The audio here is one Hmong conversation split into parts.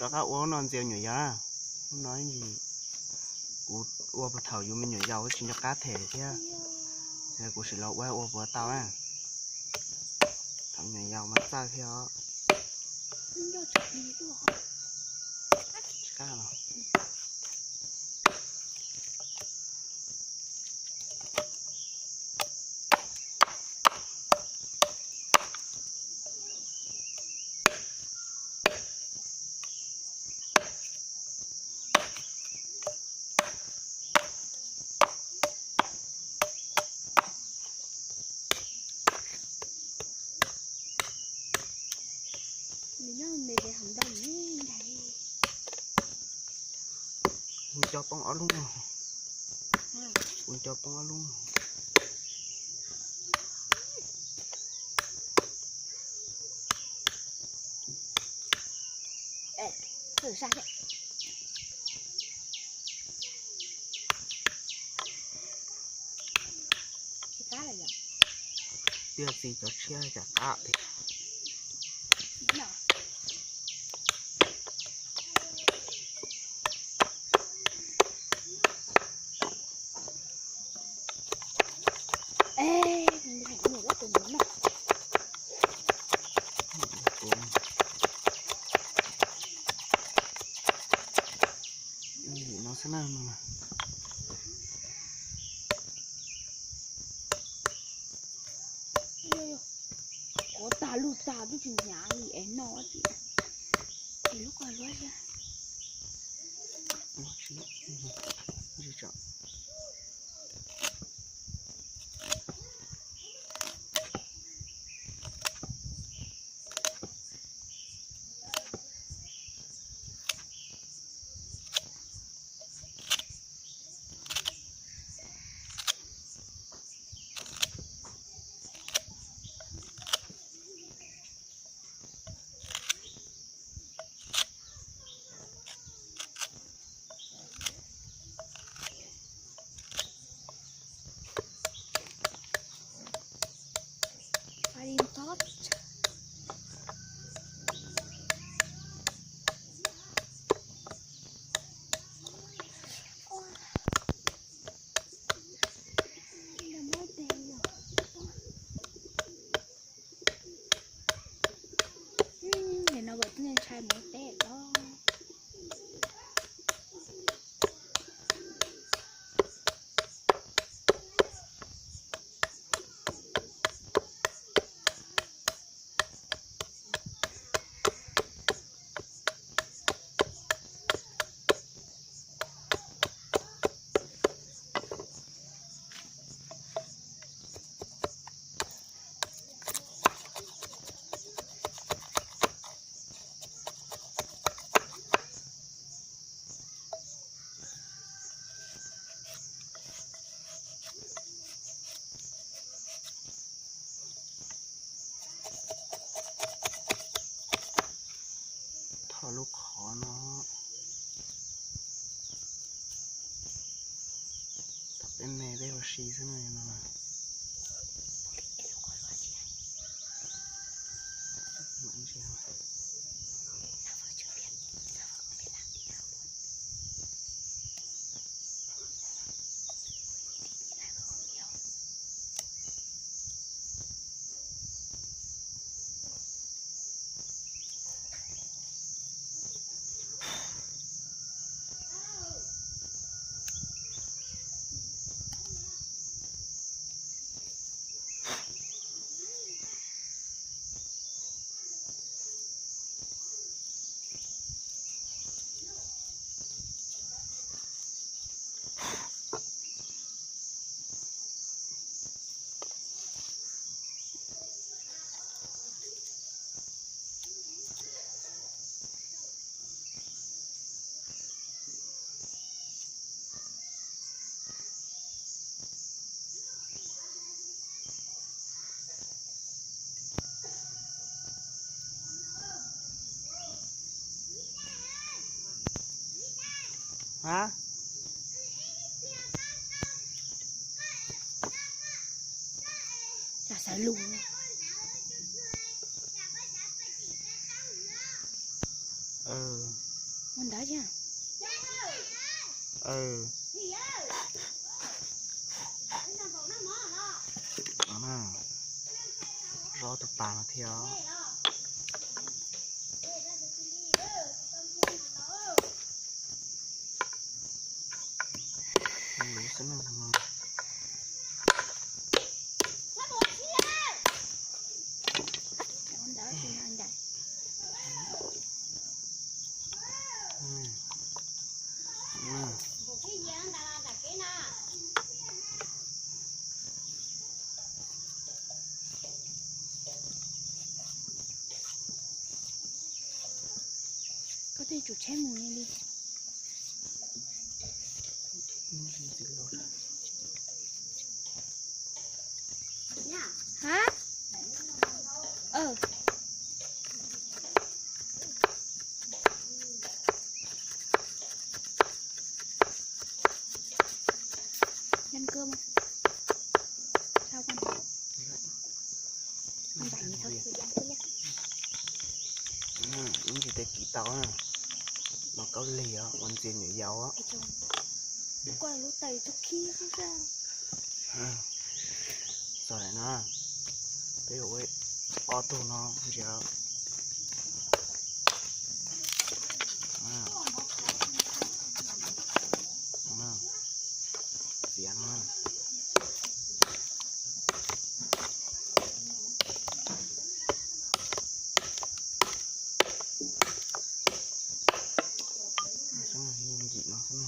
Rov qab ua no ntxias nyuam yaus na. Hnub no kuv ua puag thaum yus me nyuam yaus tsis nco qab them thiab. Kuv sim los ua ua puas tau na. Thaum me nyuam yaus mas txawj thiab os. Tsis qab los. Kuv nco poob ob lub. Kuv nco poob ob lub. Tiag txiv cov tshiab cas qab tiag. No xwb na. Kuv tag lug tag twb tsis hnyav li es no ces lub ko luab thiab. Nim no kuv twb ntshai mus teb os. Thoj lub qhov no. Thaum peb me peb ua si xwb no. Xav lus. Ua ntawd thiab. Zob tus pas no thiab. Luv xwb na. Koj twb tsum tshaib mus li. Hab. Leej koj, ib ntsis tej kiv tau na, mov kaub lig os, ua ntxias nyuam yaus. Txog lawm na, peb ua ob tug no ntsia. Txiav no. Ncim no xwb na.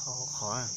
Tho qhov.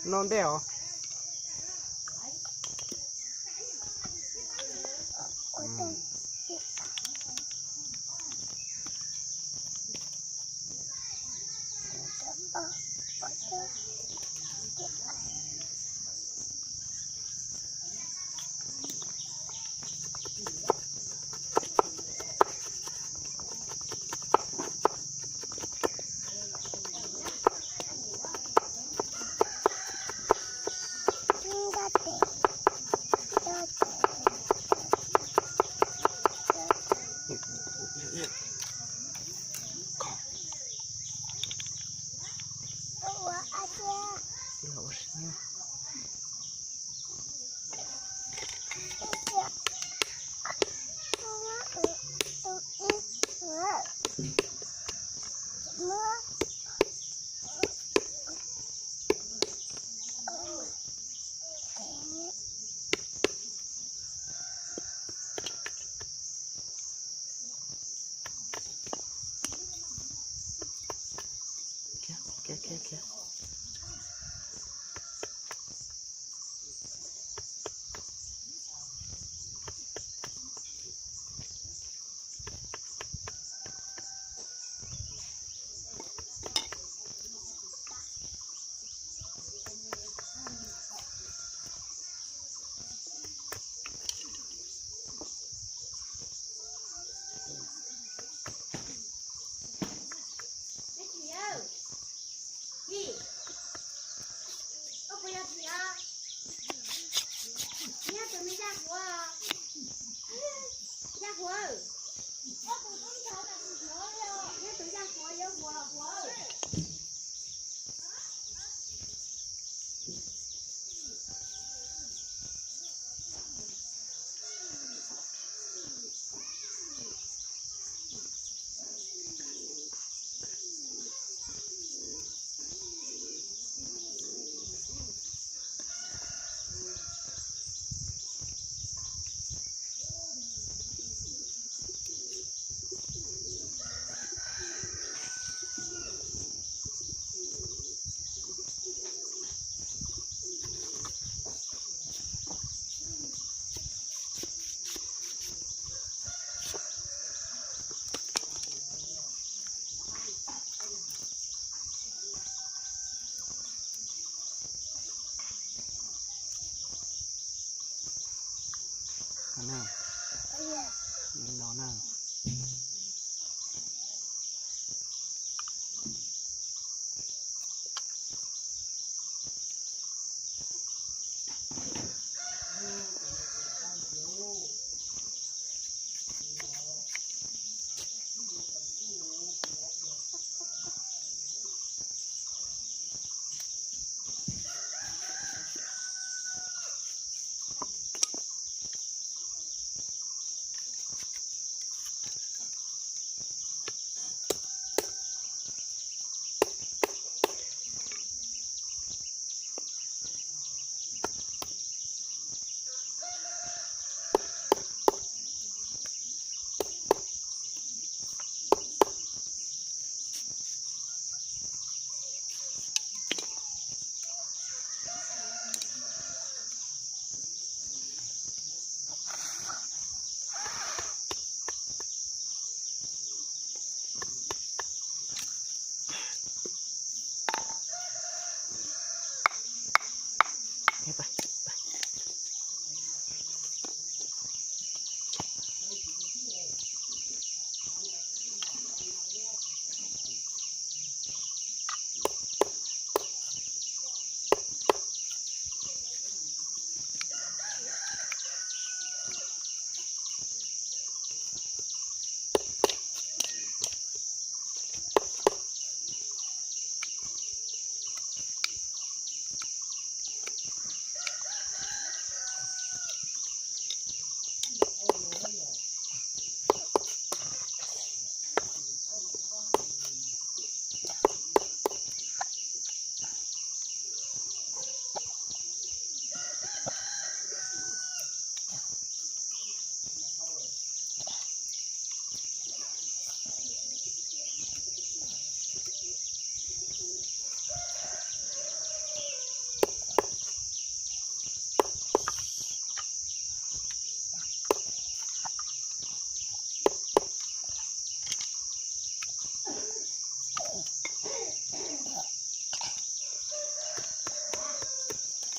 No ntej os.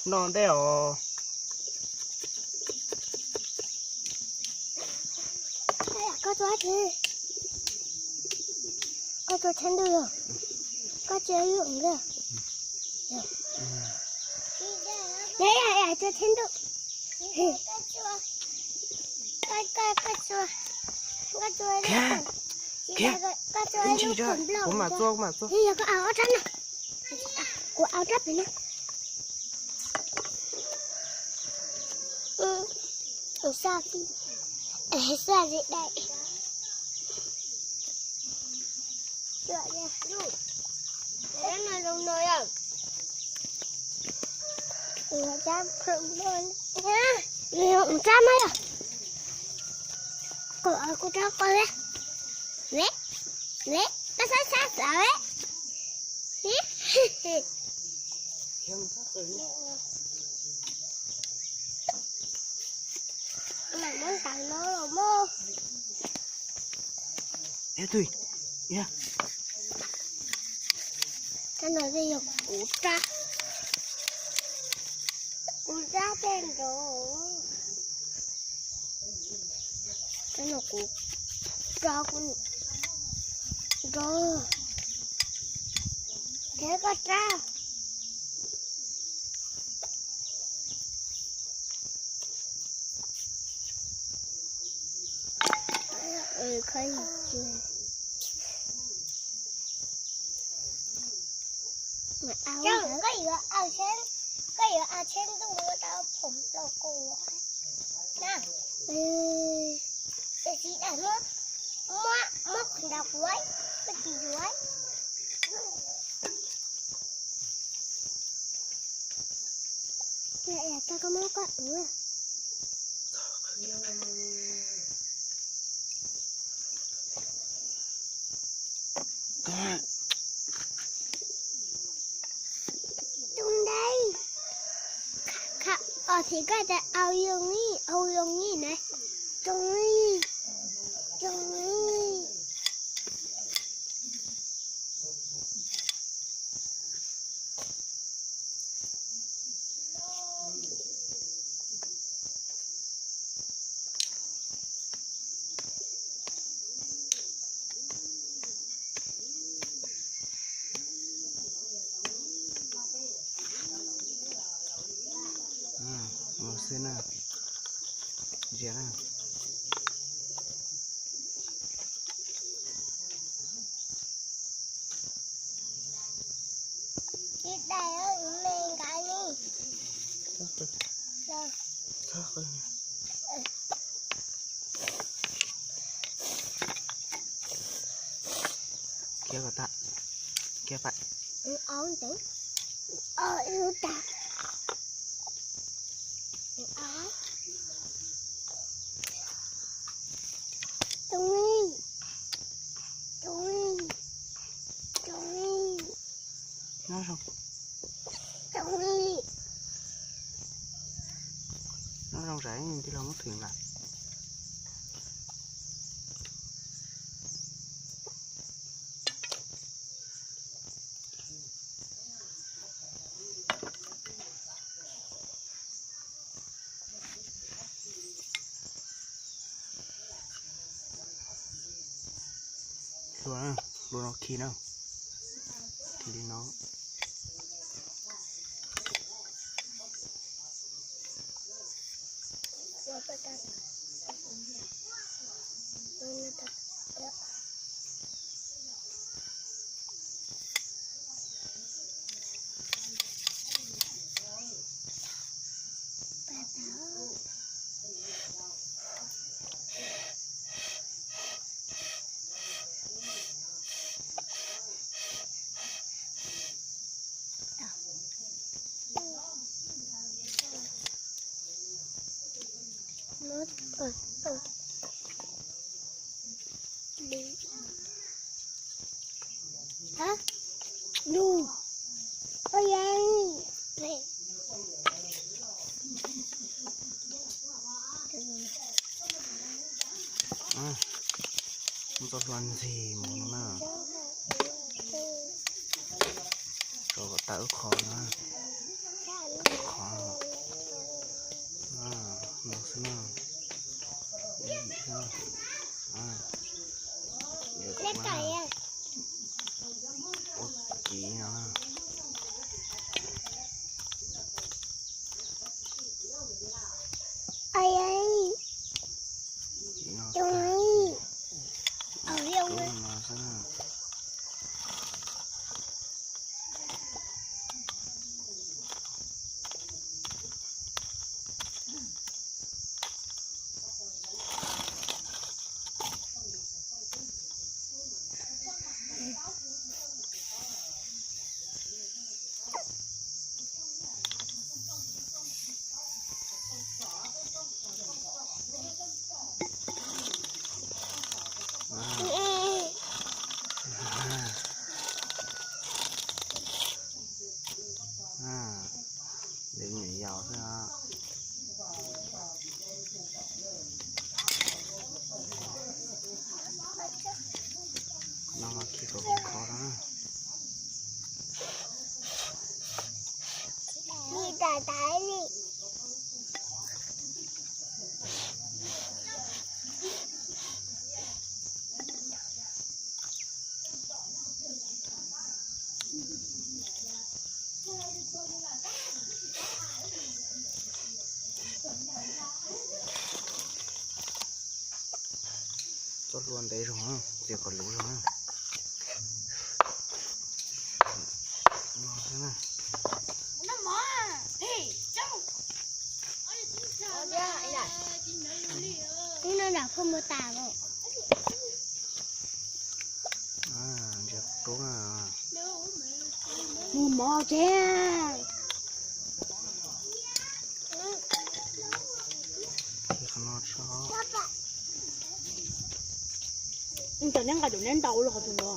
No ntej os. Koj tua, koj tua tsheb ntuj los? Koj tua ib lub ntej. Tua tsheb ntuj. Koj tua, koj tua, koj tua ib lub nplog. Kuv mam tua, kuv mam tua. Yog koj au ob rab na. Kuv au rab pem na. Xaj, xaj li dai. Ua rab no yog, kuv rab qau, ve, ve, koj xav xav xav ve. Mam muab ntawm no los mog. Rab no yog kuv rab, kuv rab tej nrov. Rab no kuv rab, kuv nrov. Thiab koj rab. Koj yuav, koj yuav au tsheb ntuj muab rau phoom rau kuv na. Tiam sis dais muab, muab, muab qhov ntawd kuv, koj tsis yuav. Tau koj muab koj ua. Tus ntawd, os, thiab koj tias au yoo ib, au yoo ib na. Zoo li, zoo li. Mus xwb na, zias na. Ib daim me nkav li. Khiav kom tag, khiav pais. Nyob zoo. Nyob zoo, zais tij laug muab thwm lawm. Hlua, hlua no khi na, khi li no. Muab txoj hlua ntxig mus no na. Tso kom tawm ub qho na. Ub qho. no, ua kiv no. Dev nyuam yaus xwb os. No khi kom khov no. Txoj hlua ntev zog, txiav kom luv zog. Ib no nram khuaj mus tas. Mus mov tsev. Cov neb nqa cov neb ntau los qhov twg no.